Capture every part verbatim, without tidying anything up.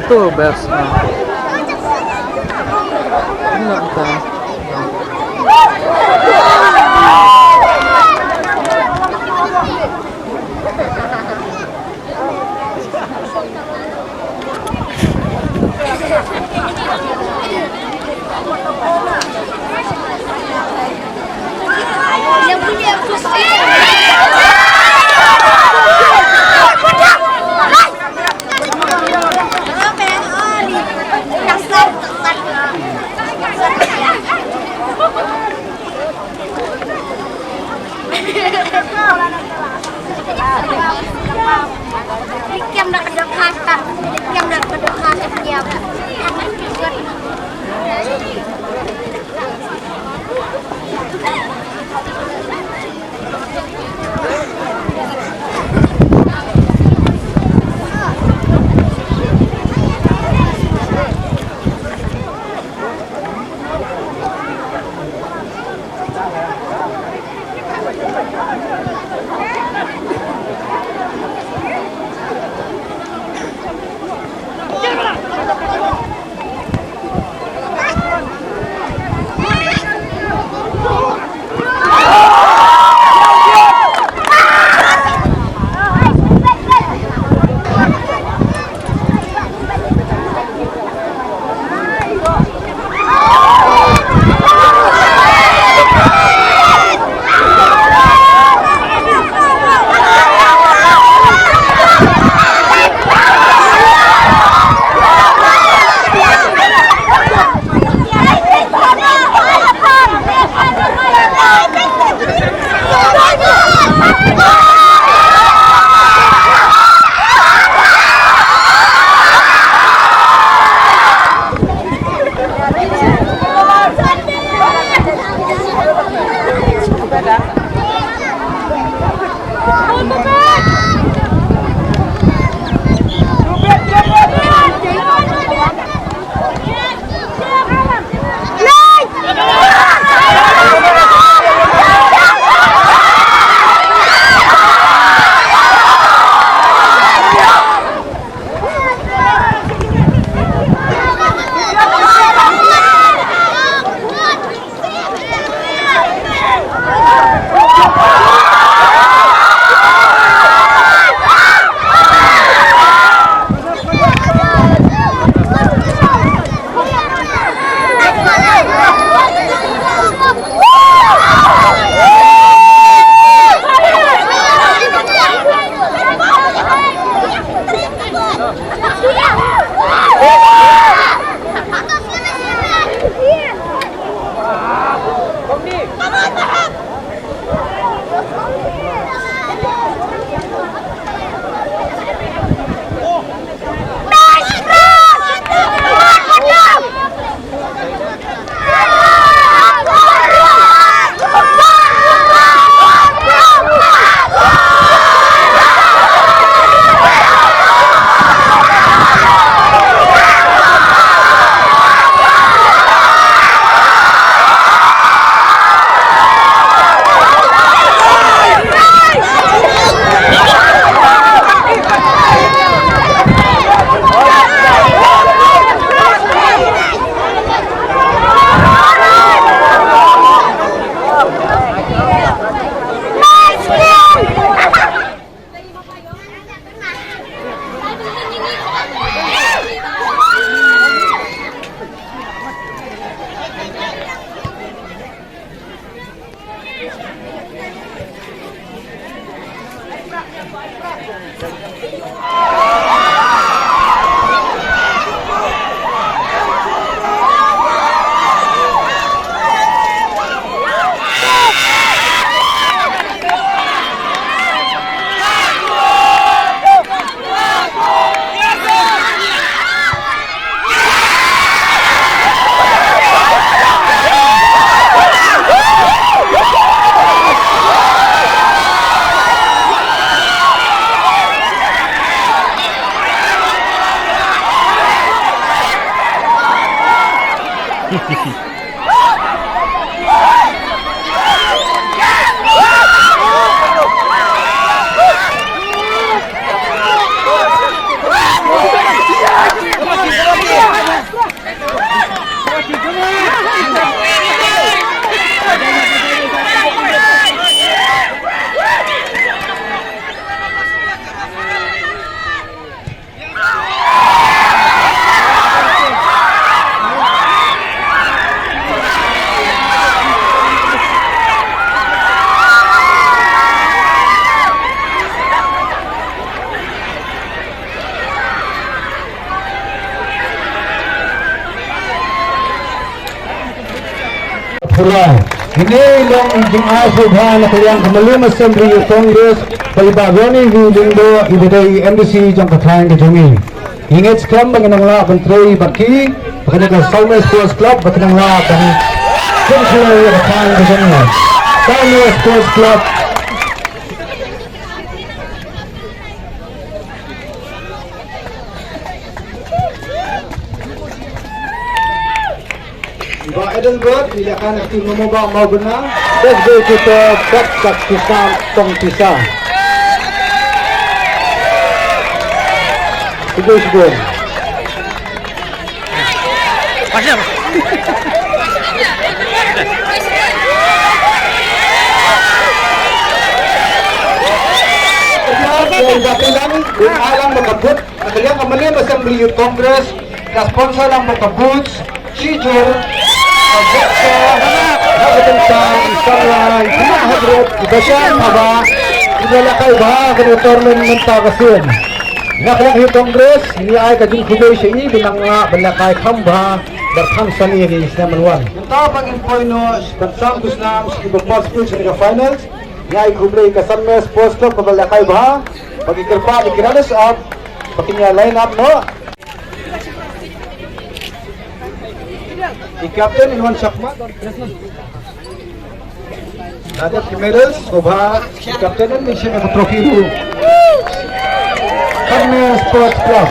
To best na. Ina ta. Pura. Ine i long jingai sngewbha na ka liang ka Mylliem Assembly Youth Congress, ba i Bah Ronnie V Lyngdoh, i ba dei i M D C jong ka thaiñ ka jong ngi. Ngi ngeit skhem ba ngin nang lah ban trei bad ki, ba kane ka Salme Sports Club, ba kin nang lah ban kynshew ïa ka thaiñ ka jong ngi. Salme Sports Club. Bah Edelbert, ngi ïa ka na team Mawbah Mawbynna. Best goalkeeper, Bah Saktisang Tongtisa. Sibun, sibun. Ka liang ka Mylliem Assembly Youth Congress, ka sponsor lang ba ka boots, shijur, ka boxer, ka bynta, ka lai, ka hadrot, ka bashan, ka ba, ka la kai ba, ka tournament mynta ka sien. Na ka liang Youth Congress, ngi ai ka jingkhublei sha i, ba nang lah ban la kai kham bha, bad kham sani ïa ngi snem ban wan. Mynta ba ngin poi noh, ban sam khusnam, sha kiba pass through sha ka finals, ngi ai khublei ka Salme Sports Club kaba la kai bha, ba ki kyrpad ïa ki runners up, ba kin ïa line up noh. I captain in wan shakmat. Nadep ki medals, sngewbha, i captain in shim ka trophy ruh. Salme Sports Club.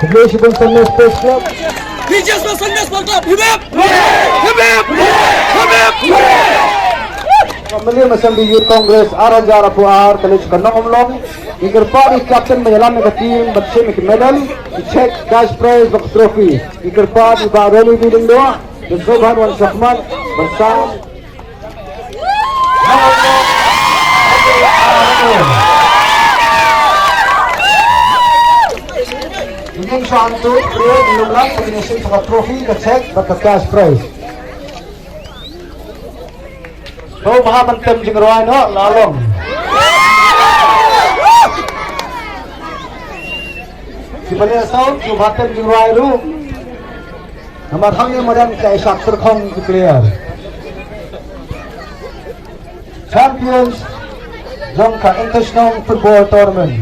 Khublei shibun Salme Sports Club. P J S Salme Sports Club. Hip hip. Hip hip. Hip hip. Ka Mylliem Assembly Youth Congress ar hajar arphew ar, ka leit sha ka nong Umlong. Ngi kyrpad ïa i captain ban ïalam ïa ka team, ban shim ïa ki medal, ki cheque, cash prize bad ka trophy. Ngi kyrpad ïa i Bah Ronnie V Lyngdoh, ban sngewbha wan shakmat, ban sam. Ngi shwa hangto, ngi lum lang, ngi shim ka trophy, ka cheque bad ka cash prize. To bha ban tem jingrwai noh, la long. Kiba leh sound, to bha tem jingrwai ruh. Namar hangne madan ka Asia Tyrkhong ki player. Champions jong ka International Football Tournament.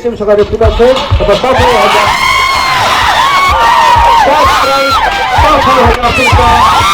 Sim sokari puta se, kaba sawphew hajar. First prize, sawphew hajar pisa.